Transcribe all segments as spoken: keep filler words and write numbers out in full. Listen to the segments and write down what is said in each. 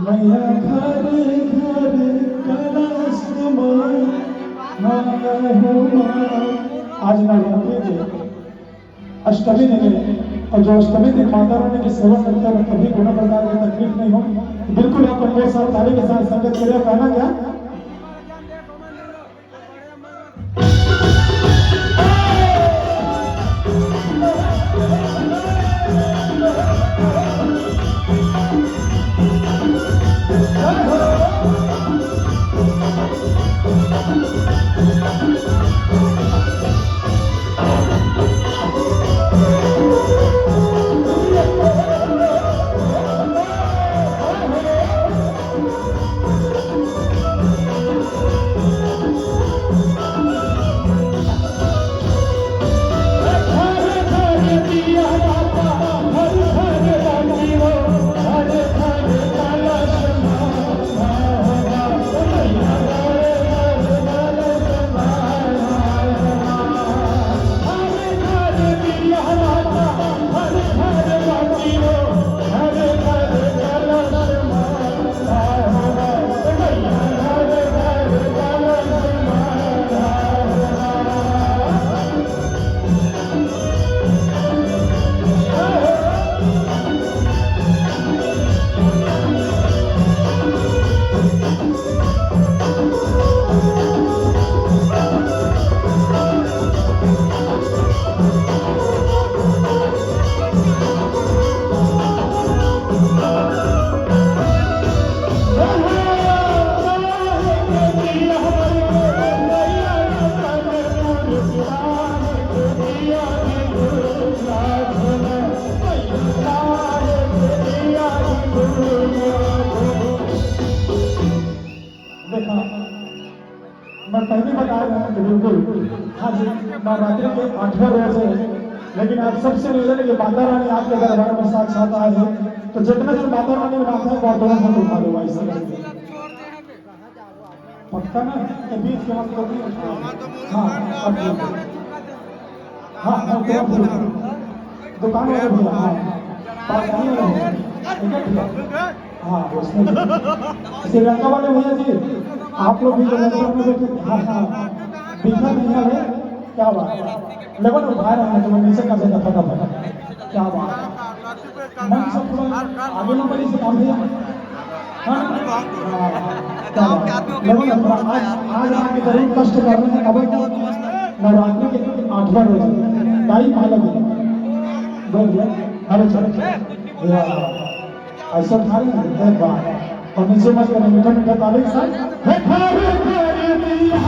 भैया घर घर कलश मा, हाय हो माँ। आज नवरात्रि के अष्टमी दिन है और जो अष्टमी दिन माता रानी की सेवा करते हैं, कभी कोनो प्रकार की तकलीफ नहीं हो। बिल्कुल आप अनमोल साहब ताली के साथ संगत करिए, कहना क्या? देखा, मैं पहले बता रहा हूँ कि बिल्कुल आज नवरात्रि के आठवां रोज है, लेकिन आप सबसे निवेदन है कि माता रानी आपके दरबार में साक्षात आए हैं, तो जितना जो माता रानी माथा है, वो आप दोनों हाथ उठा लो भाई, इस तरह से। पक्का ना? ये बीच के मत करो। हाँ, अब बोलो। हाँ, हाँ, तुरंत बोलो। दुकान वाले भैया, हाँ। पास आने वाले भैया। ठीक है, ठीक है। हाँ, उसमें श्रीलंका वाले भैया जी, आप लोग भी जो लंदन में बैठे, हाँ, हाँ। दिखा नहीं है, क्या बात है? लेकिन उठा रहे हैं, तो मैं नीचे कर देता फटाफट। क्या बात है? मंच से थोड़ा आगे ना बढ़ी से काम है। हाँ? हाँ, क्या बात है? लेकिन थोड़ा आज, आज आके जरूर कष्ट कर रहे हैं, अब नवरात्रि के आठवां रोज है। टाइम अलग है। बोल दिया। अरे चलो, चलो। वाह। ऐसा उठा रहे हैं, एक बार। और नीचे मत करें, मीठा मीठा ताली के साथ। हे थारे थारे दिया।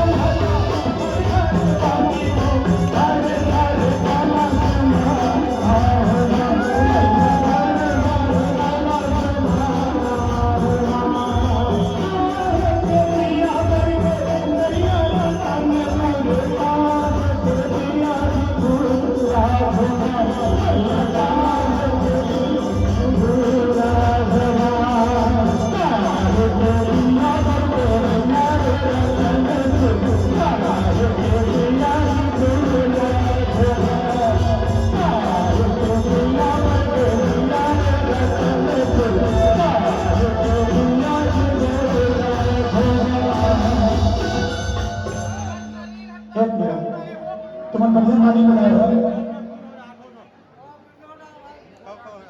एक मिनट, तुमन बढ़िया ताली बजाए हो।